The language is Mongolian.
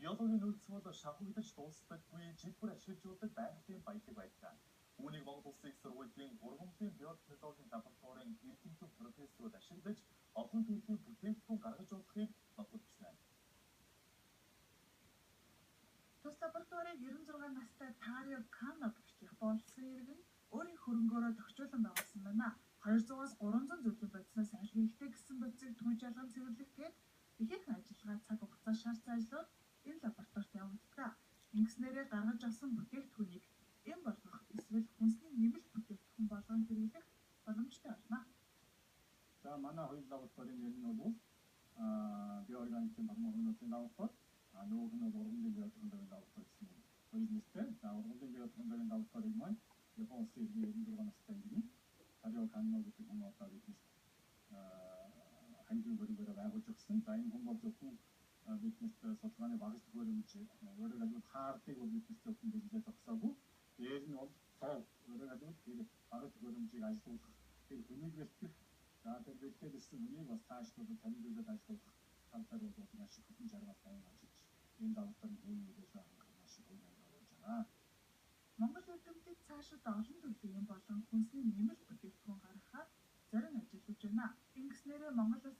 Биологийн нөөц бол шавхагдаж дуустдаггүй, жил бүр ашиглаж байгалийн баялаг байдаг. Үүнийг Монгол Улсын их сургуулийн ургамлын биотехнологийн лабораторийн эрдэмтэн профессорууд ашиглаж олон төрлийн бүтээгдэхүүн гаргаж болохыг нотолж байна. Тус лабораторийг 96 настай Тарио Кано гэгч Япон улсын иргэн өөрийн хөрөнгөөрөө тохижуулан байгуулсан байна. 200-аас 300 зүйлийн бодисноос аль хэрэгтэй гэсэн бодисыг түүж ялган цэвэрлэх гээд ихэнх ажиллагаа цаг хугацаа шаардсан ажлууд энэ лабораторид явагддаг. Ингэснээрээ гаргаж авсан бүтээгдэхүүнийг эм болгох эсвэл хүнсний нэмэлт бүтээгдэхүүн болгон хэрэглэх боломжтой болно. За, манай хоёр лабораторийн нэр нь бол биоорганикийн фармакологийн лаборатори, нөгөөх нь бол ургамлын биотехнологийн лаборатори гэсэн хоёр нэртэй. За, ургамлын биотехнологийн лабораторийг маань Япон улсын иргэн 96 настай иргэн Тарио Кано гэдэг хүн одоо биднээс хангин хөрөнгөөрөө байгуулж өгсөн. За, энэ хүн бол зөвхөн биднээс судалгааны багц төхөөрөмж, өөрөөр хэлбэл хаардыг бол биднээс зөвхөн бэлдээ зогсоогүй. Дээр нь бол цов, өөрөөр хэлбэл тэр багц төхөөрөмжийг ажилуулах, тэр хүнийг бэлтгэх, за, тэр бэлдээд ирсэн хүнийг бас цаашлуулах, танилцуулаад ажилуулах тал дээр бол маш их хөтөн жаргал сайн ажиллаж энэ лабораторийн хүүний үдээс хангах маш их үр дүн болж байгаа. Монгол эрдэмтэд цаашид олон төрлийн эм болон хүнсний нэмэлт бүтээгдэхүүн гаргахаар зорин ажиллаж байна. Ингэснээрээ Монгол улсын